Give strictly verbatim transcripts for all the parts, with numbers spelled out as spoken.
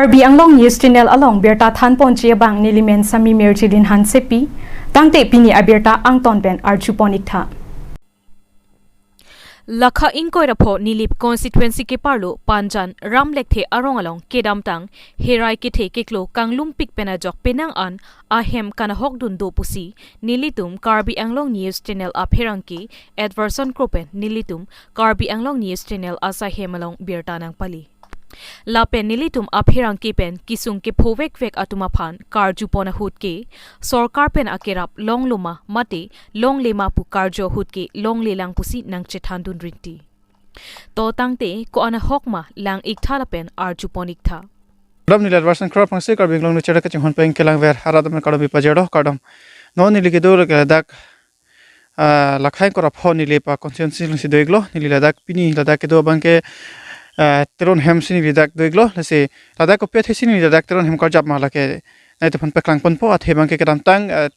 Karbi Anglong News Channel along birta thanponji abang nelimen Sami Mirjilin Hansepi, tangte pini abirta angton pen arjupon iktha. Lakha ingkoi ra pho Nilip constituency keparlo Panjan Ram Lekthe arong along kedamtang herai kethe keklo kanglumpik pen ajok penang an ahem kanahokdun do pusi nelitum Karbi Anglong News Channel apherangke Edverson Kro pen nelitum Karbi Anglong News Channel asai hem along birta nangpali. Lapen nelitum apherangke pen kesung kephovekvek atum aphan karjupon ahut ke sorkar pen akerap longlo ma mate longle ma pu karju ahut ke longlelang pusi nangchethandun rinti. To tangte ko-an ahok ma lang iktha lapen arjupon iktha. Kardom, neli Edverson Kro aphrangsi Karbi Anglong News Channel kachinghon pen kelangver arat amen kardom pajirlo, kardom. Non neli kedo ladak, ah, Lakha ingkoi ra pho Nilip constituency alongsi do-iklo, neli ladak pini ladak kedo abangke, ah, Teron hem si neli ladak do-iklo, lasi ladak kopi athe si neli ladak Teron hem karjap ma lake nanglitum aphan paklangponpo, athe abangke kedamtang, ah,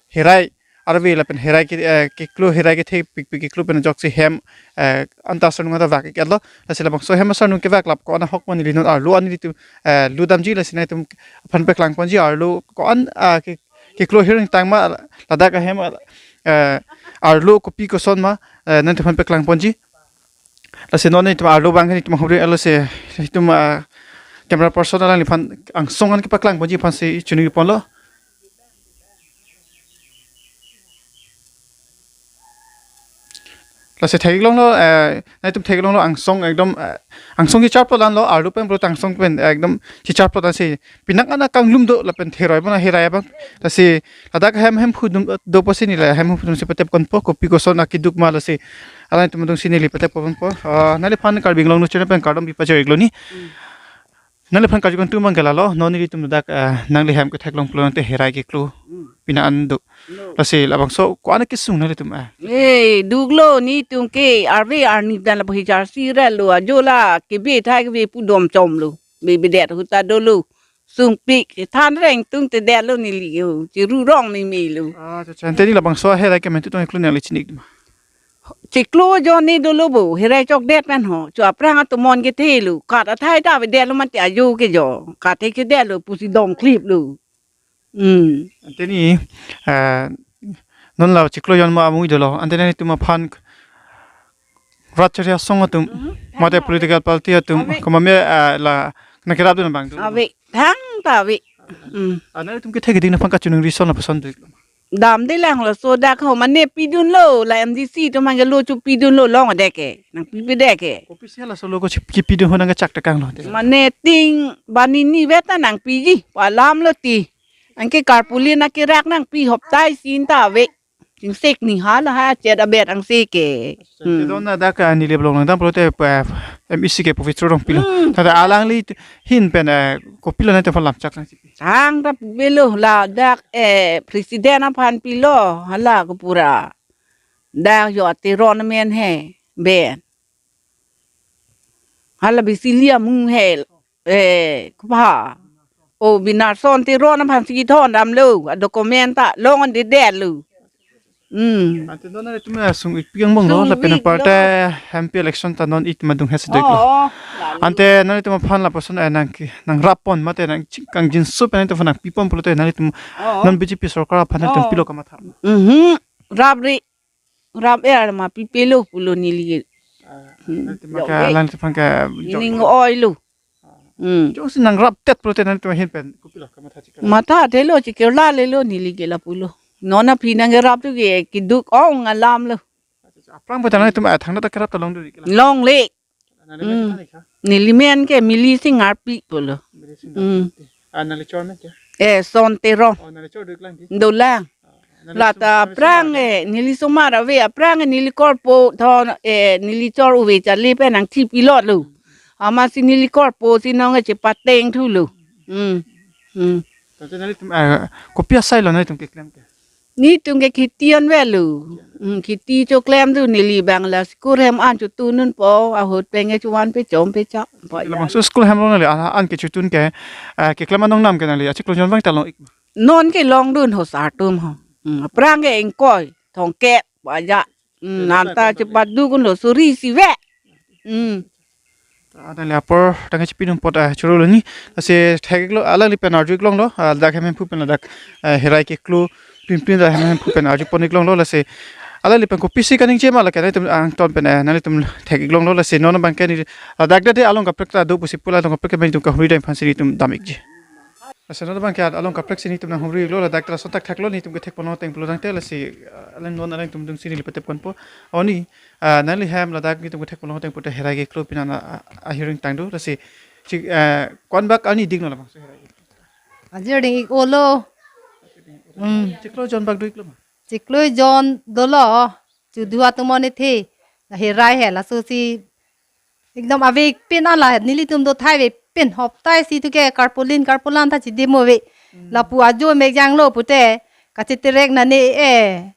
herai arve lapen herai ke, eh, keklo herai kethe pikpik keklo pen ajoksi hem, eh, anta asarnung anta vak-iklo. Lasi labangso hem asarnung kevak lap ko-an ahok ma neli non arlo an nelitum, eh, lu damji, lasi nanglitum aphan paklangponji arlo ko-an, ah, ke, keklo herai tang ma ladak ahem, eh, arlo kopi koson ma, eh, nanglitum aphan paklangponji. Lasi non nelitum arlo abang nelitum hobri alo si nelitum, ah, camera person alangliphan angsong an kepaklangponji aphansi chiniponlo. Lasi theklonglo, eh, nanglitum theklonglo angsong ekdom, eh, angsong chicharplot anlo, arlo pen pulote angsong pen ekdom chicharplot ansi penang an akanglum do lapen theroi bona herai abang. Lasi ladak hem hemphu dum do pusi neli hem hemphu dum si patepponpo, kopi koson akeduk ma lasi alanglitum adungsi neli patepponpo. Ah, nangliphan Karbi Anglong News Channel pen kardom pajir-iklo ni. Nangliphan karjupon atum abangke lalo, non nelitum dak, ah, nangli hem ketheklong pulote herai keklo penang an do. Lasi labangso ko-an kesung nanglitum, ah. Eh, duklo netum ke arve arni dan lapu hijar si relo ajo la kebe thai kebe pudom chomlo. Be bedet ahut ta dolo. Sungpik than reng tung te detlo neli yo. Chiru rong ni melo. Ah, acha, acha. Ante neli labangso herai kemen tu tong iklo nangli chini-ikdun ma? Chiklo ajoine dolo bo, herai chokdet pen ho. Cho aphrang atomon kethelo. Kat athai ta avedetlo mate ajo kejo. Kat he kedetlo pusi dom kliplo. Hmm. Ante ni, eh, non la chiklo ajoine ma amui dolo. Ante nanglitum aphan rat chari asong atum, mhm, mate political party atum, ave, komat me, eh, la nangkerapdun abang do? Ave, thangta ave. Hmm. Ah, nanglitum kethe keding aphan kachiningri ason lapuson do-iklo? Damde lang laso dak ho mane pidunlo, la M D C atum mane lo chepidunlo long adeke. Nangpipedet ke. Kopisi laso lo ko chip-, chepidun ho nangkachak tekanglo. Mane ting banghini vet ta nangpiji, pu alamlo ti. Anke carpooling akerak nangpi hoptai sin ta ave. Chingsek ni hala ha chet abet angse ke. Hmm. Te don na dak ka Nilip along nangdam pulote, eh, M E C ke Pavitra Rongpi lo. Hmm. Tata alangli hin pen, eh, kopilo nanglitum aphan lamchak nangchipi? Thangta pupelo ladak, eh, president aphan pilo hala kopura. Dak yo Teron amen he ben. Hala bisilia mung he, eh, kopha. O Binarson Teron aphansi kethondamlo, a document ta long an dedetlo. Hmm. Ante non nanglitum asung-ik pi angbong lo, sung-ik lapen lo. Aparte M P election ta non itum adung hesi do-iklo. Oh, oh, lalu. Ante nanglitum aphan lapuson, eh, nang ki, nangrappon mate nangchingkangjinso pen nanglitum aphan nangpipon pulote nanglitum, oh, non B J P sorkar aphan nanglitum, oh, pilo kamatha? Mhm. Rapri. Rap er ma pipelo pulo neli. Ah, hmm, nanglitum jok ke de. Alanglitum aphan ke jok ining lo. Oi lo. Hmm. Jongsi nangrap tet pulote nanglitum ahin pen kopilo kamatha chiklo? Matha detlo chiklo lelo neli ke lapulo. Non aphi nangkerap tu ke keduk ong alamlo. Aphrang pulote nanglitum, ah, thangnat akerap ta long do-iklo? Longle. Nangli, hmm, men ke nangli kha? Neli men ke Mili Sing Arpi pulo. Mili Sing, hmm, Arpi. Ah, nangli chor men ke? Eh, Son Teron. Oh, nangli chor do-iklang ke? Dolang. Ah, nangli lata sum-, nangli aphrang sumar, eh, neli sumar ave aphrang, eh, neli korpo thon, eh, neli chor uve charli pen nangthipilotlo. Amatsi neli korpo si nong, eh, chepateng thulo. Hmm. Hmm. Tangte nanglitum, ah, kopi asai lo nanglitum keklem ke? Netum ke kheti an avelo. Hmm, kheti choklem tu neli bang la school hem an chotun dunpo, ahut pen ke chovan pechom pecha. Labangso school hem lo nangli, ah, an kechotun ke, ah, keklem anong nam ke nangli achiklo ajoine abang ta long-ik? Non ke longdun ho sar atum ho. Hmm, aphrang ke ingkoi, thomkep, baja. Hmm, nanta chepaduk dunlo suri si ave. Hmm. Ah, nangli apor tangka chipidun apot, ah, choro lo ni. Lasi thek-iklo, alangli pen arju-iklonglo, ah, dak hem hemphu pen ladak, ah, herai keklo, pimpin dak hem hemphu pen arjupon-iklonglo, lasi alangli pen kopisi kaningje ma lake nangtum angton pen, ah, nangtum thek-iklonglo, lasi non abangke ni, ah, dak dak along kaprek ta do pusi pu la along kaprek pen itum kahumri dam aphansi itum dam-ikji. Lasi non abangke along kaprek si itum nanghumri-iklo, ladak ta lason thakthak lo, itum kethek ponlong ateng pulo tangte, lasi, ah, alang non alangtum dungsi neli patep konpo. Oni, ah, nangli hem ladak itum kethek ponlong ateng pulote herai keklo pini an, ah, ah, hearing tang do, lasi, chi, ah, ko-an bak arni dinglo labangso herai keklo? Ajir ding-ik-olo. Hmm. Chiklo jon bak do-iklo ma? Chiklo jon dolo. Chudu atum on-e the. La herai he, laso si ekdom avepin ala nelitum do thai avepin, hopta isi tu ke karpulin karpulan ta chidimo ave. Hmm. Lapu ajo mek janglo pute, kachiterek nane e,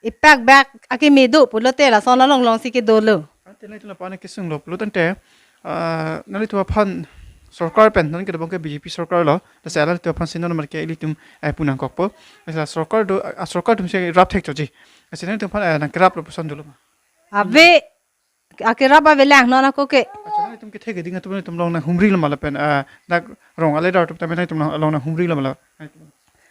ipak bak akeme do pulote lason along long si kedolo. Ante nangtum lapu-an kesunglo pulo tangte, ah, nanglitum aphan sorkar pen, non kedobong ke B J P sorkar lo, lasi alanglitum aphansi non mari ke ilitum, eh, pu nangkokpo. Lasi sorkar do, ah, sorkar atum si rap thek choji. Lasi nangtum aphan, eh, nangkeraplo puson dolo ma? Ave, akerap avelang non ako ke. Accha, nangtum kethek keding atum nangtum along nanghumrilo ma lapen, ah, dak rong aledar atum tame nangtum along nanghumrilo ma la?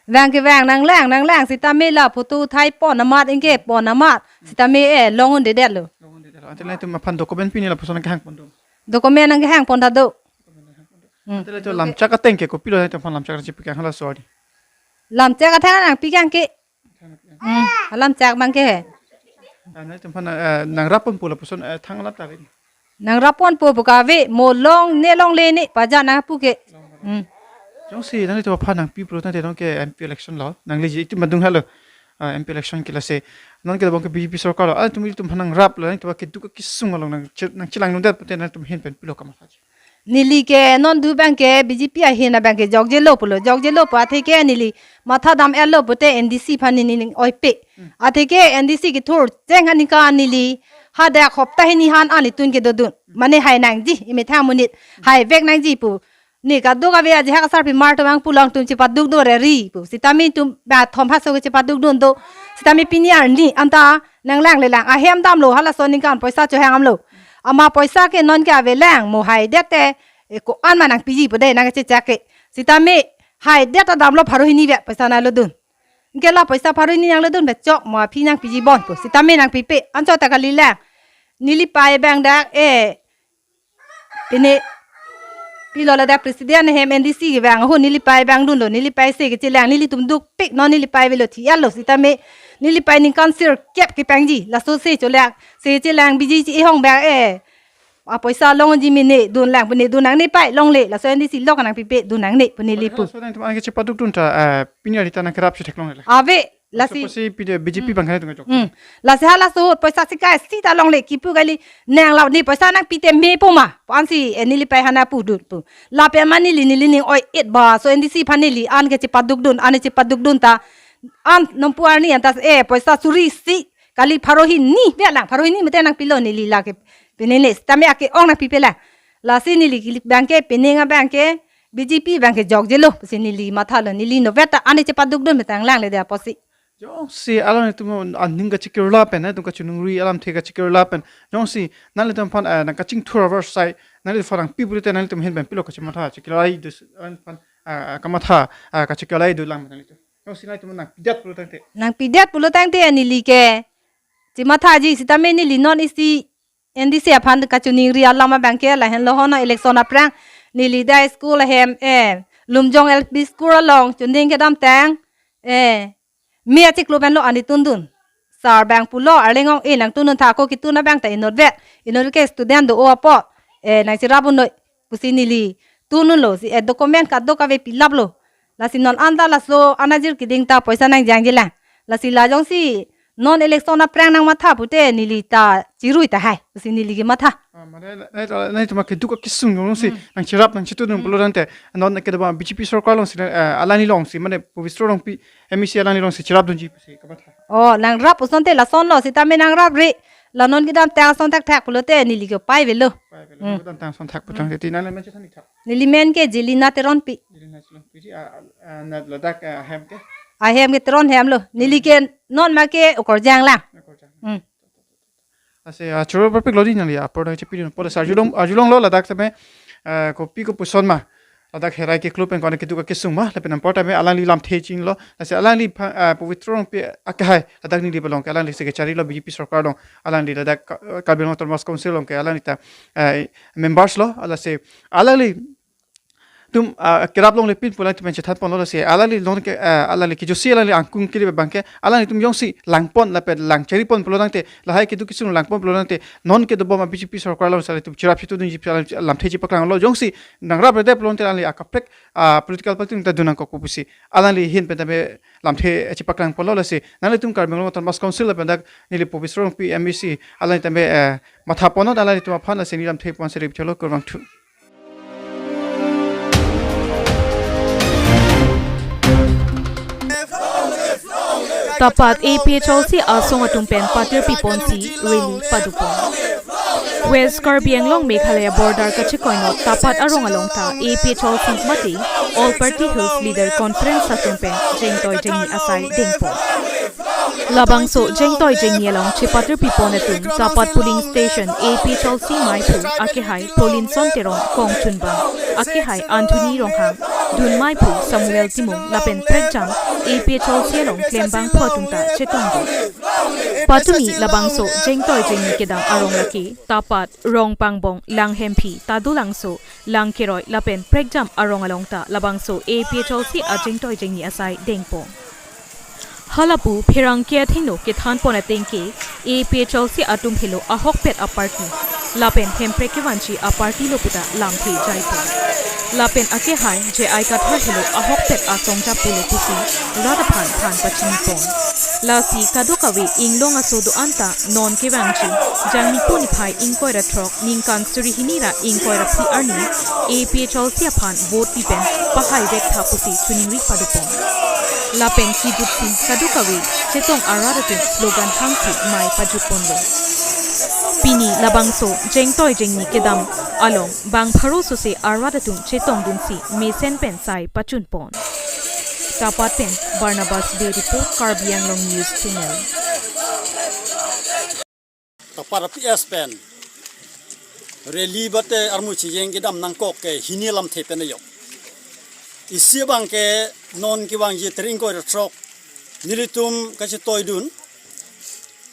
Vang ke vang, nanglang, nanglang, sitame la photo uthai pon amat, ingke pon amat, sitame, eh, long-un-edetlo. Long-un-edetlo. Ante nangtum aphan document pini lapuson nangkehang pon do? Document nangkehang pon ta do. Hmm. Ante nangtum lamchak ateng ke kopilo nangtum aphan lamchak nangchipikang halaso arni? Lamchak athang nangpikang ke. Hmm, alamchak abangke he. Ah, nangtum aphan, eh, nangrap ponpo lapuson, eh, thang alam ta ave? Nangrap ponpo pu ka ave, mo longne longle ne paja nangpu ke. Hmm. Jongsi nangtum aphan nangpi pulo tangte non ke M P election lo, nangleji itum adung halo. Ah, M P election ke lasi non kedobong ke B J P sorkar lo, ah, itum itum aphan nangraplo, nangtum keduk kesung along nangchi-, nangchelangdundet pute nangtum ahin pen pilo kamatha? Neli ke non do abangke B J P ahin abangke jokjelo pulo, jokjelo pu atheke neli matha dam-etlo pute N D C aphan neli ning-oipe. Hmm. Atheke N D C kethur cheng aningkan neli hadak hopta hini han anitun kedodun. Mane hai nangji, imethang amonit haivek nangji pu. Ne kadokave ajahak asarpimar atum abang pulang atum chepaduk do reri pu. Sitame itum bathom haso ke chepaduk dun do. Sitame pini arni anta nanglang lelang. Ahem damlo halaso aningkan poisa chohang damlo. Amat poisa ke non ke avelang mo haidet te, eh, ko-an ma nangpiji pu de nangkechechak ke. Sitame haidet ta damlo pharo hini vet poisa nanglodun. Ingke la poisa pharo hini nanglodun vet chok mo aphi nangpiji bon pu. Sitame nangpipe. Anchot ta kalilang. Neli pei abang dak, eh, pine pilo ladak president ahem N D C kevang ahut neli pei abang dunlo, neli pei se kechelang, nelitum dukpik non neli pei avelo thi-etlo sitame neli pei ningkan sirkep kepangji, laso se cholang, se chelang biji chi ihong abang, eh, apoisa longji mene dunlang pu ne dun nangne pei longle, laso N D C lok nangpipe dun nangne pu neli pu. Laso nangtum anke chepaduk dun ta, eh, pini arni ta nangkerap chetheklongle. Ave, lasi. Lasi pini B J P, hmm, abang kan itu ngajok. Hmm. Lasi halaso ahut poisa sikai sita longle kipu kali nang la ne poisa nangpi te mepo ma. Pu ansi, eh, neli pei hana pu dun pu. Lapen ma neli neli ning-oi-et ba. So N D C aphan neli anke chepaduk dun, anke chepaduk dun ta. An nompu arni anta, eh, poisa suri isi kali pharo hini vet lang, pharo hini mate nangpilo neli lake. Pine ne sitame ake-ong nangpipe lang. Lasi neli kilik abangke, pining abangke, B J P abangke jokjelo pusi neli mathalo, neli novet ta anke chepaduk dun pu tanglang le de apotsi. Jongsi alanglitum aning kachikirla pen, eh, itum kachiningri alamthe kachikirla pen. Jongsi nanglitum aphan, eh, nangkachingthur avarsai, nanglitum aphan nangpi pulote nanglitum ahin pen pilo kachematha, chikirlai dus, alang aphan, eh, kamatha, eh, kachikirlai dolang nanglitum. Jongsi nanglitum nangpidet pulo tangte. Nangpidet pulo tangte neli ke chemathaji sitame neli non isi N D C aphan kachiningri alam abangke lahenlo, hono election aphrang neli dak school ahem, eh, Lumjong L P school along chunding kedamtang, eh, me achiklo pen lo anke tundun. Sir abang pulo, Arleng ong, eh, nangtundun tha, ako ketun abang ta inutvet, inut ke student do-o apot, eh, nangcherap un noi pusi neli tundunlo si, eh, document kadokave pilaplo. Lasi non anta laso anajir keding ta poisa nangjangjelang. Lasi la jongsi non election aphrang nangmatha pute neli ta chirui tahai pusi neli kematha. Ah, mane, nai, nai, nangtum keduk kesung alongsi, hmm, nangcherap nangchetundun, hmm, pulo tangte, non kedobong B J P sorkar alongsi, eh, alangli alongsi, mane Pobitro Rongpi M A C alangli alongsi cherapdunji pusi kamatha. Oh, nangrap asonte lasonlo sitame nangrapre. La non kedamtang ason thakthak pulote neli ke pei avelo. Pei avelo, hmm, kedamtang ason thak pu tangte, hmm, ti nangli men chethan-ik tha. Neli men ke Jelina Teronpi. Jelina Teronpi ji, ah, ah, na ladak, ah, ahem ke? Ahem ke Teron hemlo. Neli ke non ma ke Ukorjang lang. Ukorjang. Hmm. Lasi, ah, choro parpik lo di nangli apor nangchepidun apor lasi arjulong, arjulonglo ladak tame, eh, kopi kopuson ma. Ladak herai keklem pen kona keduk akesung ma, lapen apor tame alangli lamthe chinilo, lasi alangli pha-, ah, Pabitra Rongpi akehai, ladak neli palong ke alangli secretary lo B J P sorkar along, alangli ladak Ka-, Karbi Anglong Autonomous Council along ke alangli ta, eh, members lo, lasi alangli tum, ah, kerap longle pin pu alangtum pen chethan ponlo lasi alangli long ke, ah, alangli kejutsi alangli angkung kiri abang ke alanglitum jongsi langpon lapen langcheripon pulo tangte lahai keduk kesung langpon pulo tangte non kedobom a B J P sorkar along si alangtum cherap chitudunji pu alang lamthe chepaklanglo jongsi nangrap rede pulo tangte alangli akaprek, ah, political party ta dun nangkok pu pusi alangli ahin pen tame lamthe chepaklang ponlo lasi nanglitum Karbi Anglong Autonomous Council lapen dak neli Pabitra Rongpi M A C alangli tame, eh, matha ponnon alanglitum aphan lasi neli lamthe pon seri bithelo kurvangthu. Tapat A P H L C asong atum pen patir piponsi rally padopon. West Karbi Anglong Meghalaya border kachekoinot Tapat arong along ta A P H L C mate All Party Hills Leader Conference atum pen jengtoi jengni asai dengpon. Labangso jengtoi jengni along chepatir pipon atum Tapat Polling Station A P H L C maiphu akehai Prolinson Teron kongchunbang, akehai Anthony Ronghang, dun maiphu Samuel Timung lapen prekjam A P H L C along klembangphu atum ta chetongdun. Patumi labangso jengtoi jengni kedam arong lake Tapat, Rongpangbong, Langhemphi, Tadulangso, Langkeroi lapen prekjam arong along ta labangso A P H L C ajengtoi jengni asai dengpon. Halapu pherangke athengno kethanpon ateng ke A P H L C atum helo ahokpet a party lapen Hemprek kevanji a party lo puta lamthe jaipon. Lapen akehai J I Kathar helo ahokpet asong japo lo pusi rat aphan than pachinipon. Lasi kadokave inglong aso do-an ta non kevangji Jangmipo niphai ingkoi ra throk ningkan suri hini ra ingkoi ra phli arni A P H L C aphan vote pipen pahai vektha pusi choningri padopon. Lapen kejutsi kadokave chetong arat atum slogan hangsi mei pajutponlo. Pini labangso jengtoi jengni kedam along bang pharo sose arat atum chetongdunsi mesen pen sai pachunpon. Tapat pen Barnabas Bey report, Karbi Anglong News Channel. Tapat P S pen rally bate armu chijeng kedam nangkok ke hini lamthe pen ajok. Isi abang ke non kevangji tarik ingkoi ra throk nelitum kachetoidun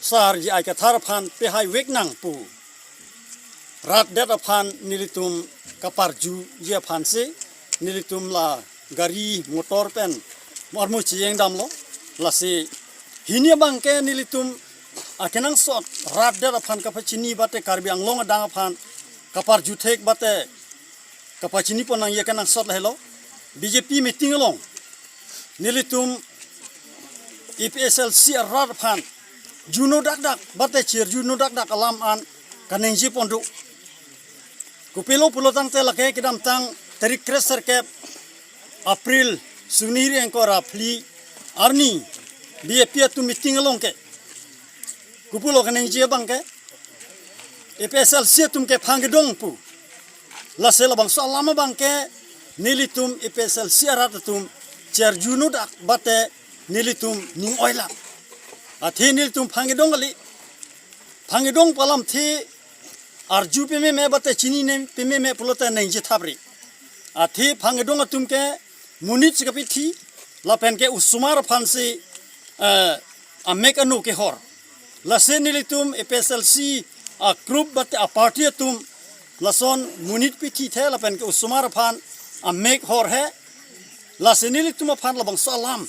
Sar J I Kathar aphan pehai vek nang pu rat det aphan nelitum kaparjuji aphansi nelitum la gari motor pen armu chijeng damlo. Lasi hini abang ke nelitum akenangsot rat det aphan kapachini bate Karbi Anglong adang aphan kaparju thek bate kapachinipon nangji akenangsot lahelo. B J P meeting along nelitum A P H L C arat aphan juno dakdak bate chirjuno dakdak alam an kaningje pon do. Kopilo pulo tangte lake kedamtang tarik kre serkep April suri hini ingkoi ra phli arni B J P atum meeting along ke kopulo kaningje abang ke A P H L C atum ke phangkedong pu. Lasi labangso alam abang ke nelitum A P H L C arat atum chirjuno dak bate nelitum ning oilang. Athe nelitum phangkedong kali. Phangkedong pu alamthe arju pememe bate chinine pememe pulote ningje thapri. Athe phangkedong atum ke monit si kapithi lapen ke osomar aphansi, eh, amek anu kehor. Lasi nelitum A P H L C a group bate a party atum lason monit pithithe lapen ke osomar aphan amek horhe. Lasi nelitum aphan labangso alam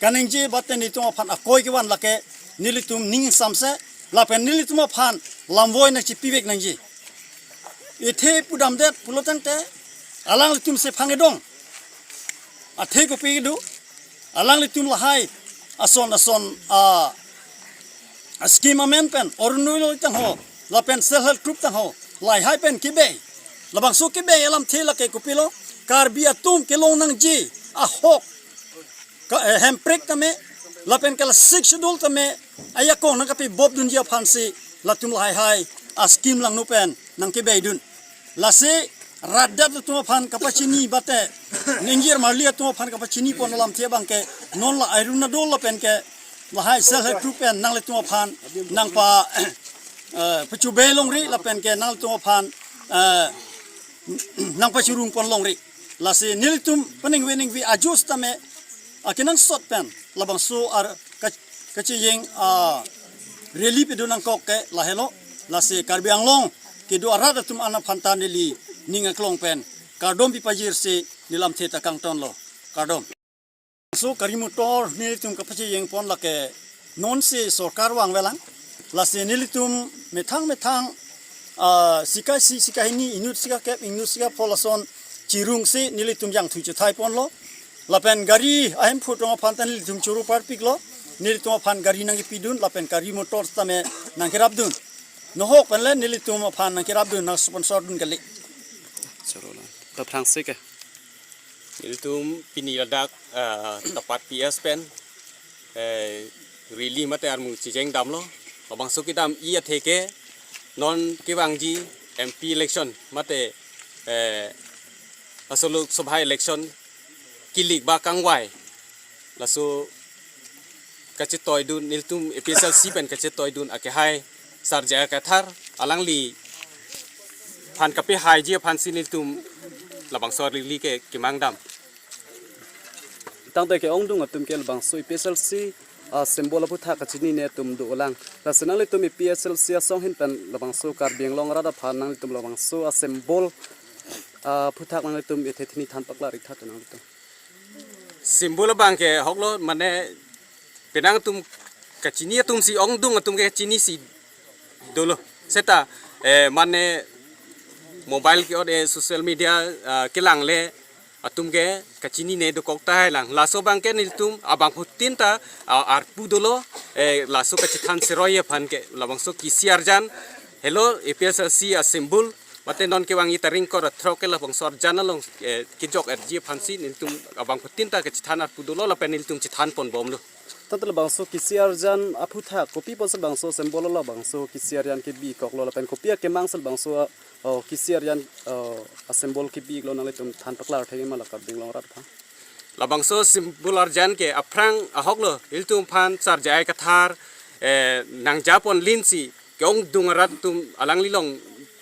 kaningje bate nelitum aphan akoi kevan lake nelitum ning ingsamse lapen nelitum aphan lamvoi nangchipivek nangji. Athe pudamdet pulo tangte alanglitum si phangkedong. Athe kopi kedo alanglitum lahai ason ason a, a scheme amen pen Orunodoi tangho lapen self help group tangho lahai pen kebei. Labangso kebei alamthe lake kopilo Karbi atum kelong nangji ahok ka, eh, Hemprek tame lapen ke la Sixth Schedule tame ajakong nangkapibop dunji aphansi latum lahai hai a scheme langno pen nangkebeidun. Lasi rat det atum aphan kapachini bate ningjir marli atum aphan kapachinipon alamthe abang ke non la Orunodoi lapen ke lahai self help group pen nanglitum aphan nangpa eh, pachobei longri lapen ke nangtum aphan, eh, nangpachirung pon longri. Lasi nelitum peningve ningve ajus tame akenangsot pen labangso ar ka-, kachejeng, ah, rally pidun nangkok ke lahelo. Lasi Karbi Anglong kedo arat atum an aphan ta neli ning aklong pen kardom pipajirsi neli lamthe ta kangtonlo. Kardom. So gari motor nelitum kapachejeng pon lake nonsi sorkar vangvelang. Lasi nelitum methang methang, ah, sika isi, sika hini, inut sika kep, inut sika phol ason chirungsi nelitum jangthu chethai ponlo. Lapen gari ahemphu tong aphan ta nelitum choro parpiklo. Nelitum aphan gari nangkipidun lapen gari motor tame nangkerapdun. Nohok penle nelitum aphan nangkerapdun, nang sponsor dun kali. Choro lang. Aphrangsi ke. Nelitum pini ladak, ah, Tapat P S pen, eh, rally mate armu chejeng damlo. Labangso kedam-i athe ke non kevangji M P election mate, eh, laso Lok Sabha election kilik ba kangvai. Laso kachetoidun, nelitum A P H L C pen kachetoidun akehai Sar J I Kathar alangliphan kapehaiji aphansi nelitum labangso rally ke kemang dam. Tangte ke-ongdung atum ke labangso A P H L C, ah, symbol aphuthak kachinine atum dolang. Lasi nanglitum A P H L C asong ahin pen labangso Karbi Anglong arat aphan nanglitum labangso a-symbol, ah, aphuthak nanglitum ethe thini than paklar ik tha nanglitum. Symbol abang ke ahoklo, mane penang atum kachini atumsi, ongdung atum ke chinisi dolo. Seta, eh, mane mobile ke-ot, eh, social media, ah, kelangle atum ke kachinine dokok tahai lang. Laso abang ke nelitum abangphutin ta, ah, arpu dolo, eh, laso kachethan seroi aphan ke labangso kisi arjan helo A P H L C a-symbol. Mate non kevangji tarik ingkoi ra throk ke labangso arjan along, eh, kejok-etji aphansi nelitum abangphutin ta kachethan arpu dolo lapen nelitum chethan ponbomlo. Tangte labangso kisi arjan aphuthak kopi apotsi labangso symbol lo, labangso kisi arjan kebi-iklo lapen kopi akemang si labangso, oh, kisi arjan, oh, a-symbol kebi-iklo, nanglitum than paklar thek ma la Karbi Anglong arat aphan. Labangso symbol arjan ke aphrang ahoklo, ilitum aphan Sar J I Kathar, eh, nangja ponlinsi ke-ongdung arat atum alangli along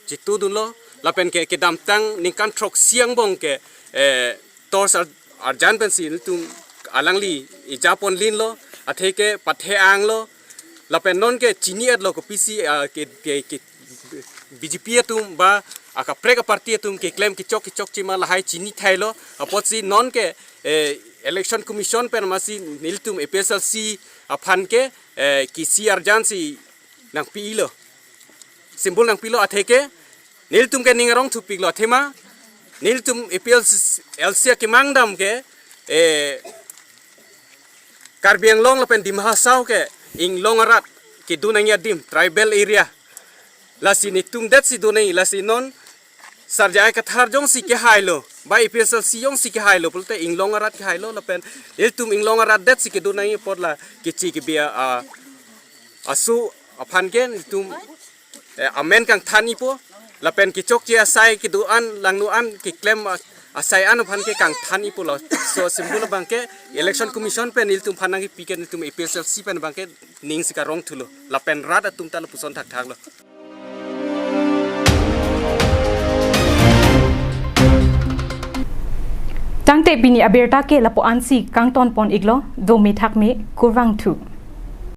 chetudunlo, lapen ke kedamtang ningkan throksi angbong ke, eh, torch ar-, arjan pensi ilitum alangli ija ponlinlo, athe ke pathe-anglo, lapen non ke chini-etlo kopisi, ah, ke, ke, ke B J P atum ba akaprek a-party atum keklem kechok kechokche ma lahai chini thailo, apotsi non ke, eh, Election Commission pen masi nelitum A P H L C aphan ke, eh, kisi arjansi nangpi-iklo. Symbol nangpilo athe ke nelitum ke ning arong thupiklo athema nelitum A P H L C akemang dam ke, eh, Karbi Anglong lapen Dima Hasao ke inglong arat kedo nangji adim, tribal area. Lasi netum detsi do nangji, lasi non Sar J I Kathar jongsi kehailo, ba A P H L C jongsi kehailo pulote inglong arat kehailo, lapen ilitum inglong arat detsi kedo nangji apot la kechi kebi a, a, aso aphan ke nelitum, eh, amen kangthan-ikpo, lapen kechokche asai kedo-an, langno-an, keklem a-, asai an aphan ke kangthan-ikpo lo. So symbol abang ke Election Commission pen nelitum aphan nangkipi ke nelitum A P H L C pen abang ke ningsi karong thulo, lapen rat atum ta lapuson thakthaklo. Tangte pini abirta ke lapu-ansi kangton pon-iklo, dome thakme, kurvangthu.